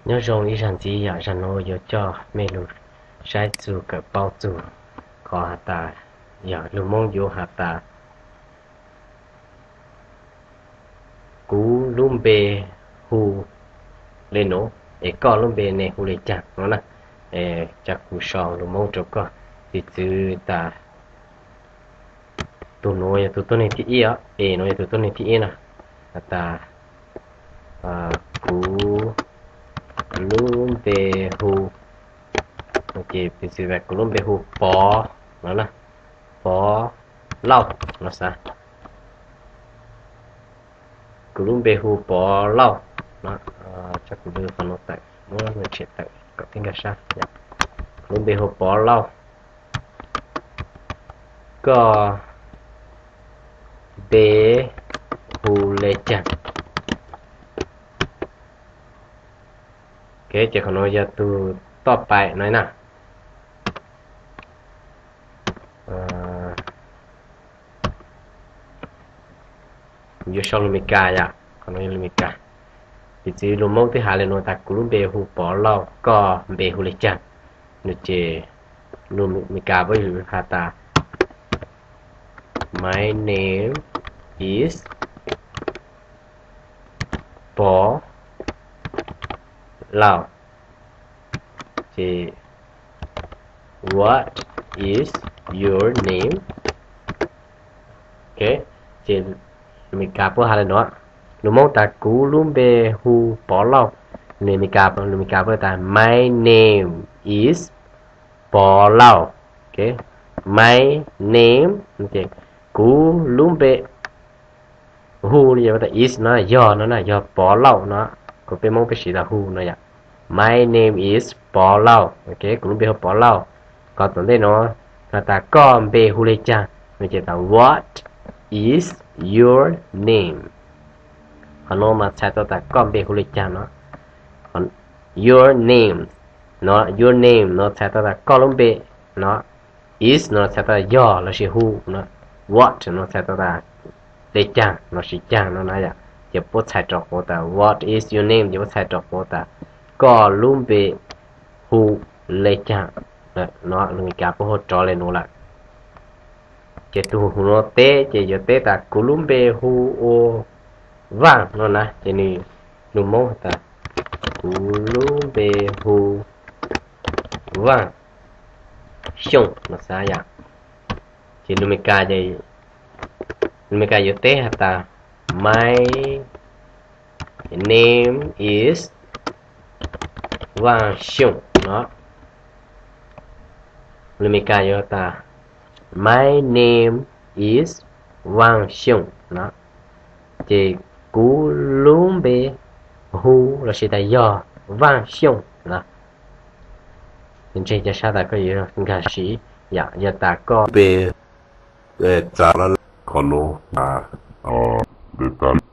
Nyob zoo ib zag ntxiv, yog zag nuav yuav coj mej lug saib txug kawm paub txug qhov has tas, yog lug Moob yuav has tas, kuv lub npe hu le nuav, es koj lub npe ne hu le caag nuav na. Ca kuv sau lug Moob rua koj, piv txwv tas tug nuav yog tug tuab neeg thib ib os, es nuav yog tug tuab neeg thib ib na, has tas, kuv lub npe hu, piv txwv tas kuv lub npe hu Pov no na, Pov Lauj no xav, kuv lub npe hu Pov Lauj no, coj kuv lub qhov nuav tawm, muab nuav tshem tawm kom peb nkag sab, kuv lub npe hu Pov Lauj, koj npe hu le caag? Ces qhov nuav yog tug toj paim no na. Yuav sau lus Meskas yom, qhov nuav yog lus Meskas. Piv txwv lus Moob twb has le nuav tas kuv lub npe hu Pov Lauj, koj npe hu le caag? Nws ces lus Meskas puab yuav has tas, my name is Pov Lauj. Ces what is your name? Ces lus Meskas puab has le nuav, lus Moob tas kuv lub npe hu Pov Lauj, lus Meskas, lus Meskas puab tas my name is Pov Lauj. My name, kuv lub npe, hu no yog, is no yog no na, yog Pov Lauj no, kuv peb Moob peb siv tas hu no yom. My name is Pov Lauj, kuv lub npe hu Pov Lauj. Qhov tom ntej nuav has tas koj npe hu le caag, nws ces tas what is your name? Qhov nuav mas txhais tau tas koj npe hu le caag no. Your name no, your name no txhais tau tas koj lub npe no. Is no txhais tau yog lossis hu no. What no txhais tau tas le caag lossis caag no na yom. Ces puab txhais rau quav tas what is your name, ces puab txhais rau quav tas koj lub npe hu le caag no. Lus Meskas puab hu rov le nuav lawm. Ces tug hu nuav teb ces yuav teb tas kuv lub npe hu ua Vaaj no na, ces nws, lus Moob has tas kuv lub npe hu Vaaj Xyooj no xav yom. Ces lus Meskas, lus Meskas yuav teb has tas my name is Vaaj Xyooj no. Lus Meskas yuav tas my name is Vaaj Xyooj no. Ces kuv lub npe hu lossis tas yog Vaaj Xyooj no. Ntseeg ca sab tas koj yuav nkag siv yom, yog tas koj npe txav qhov nuav tas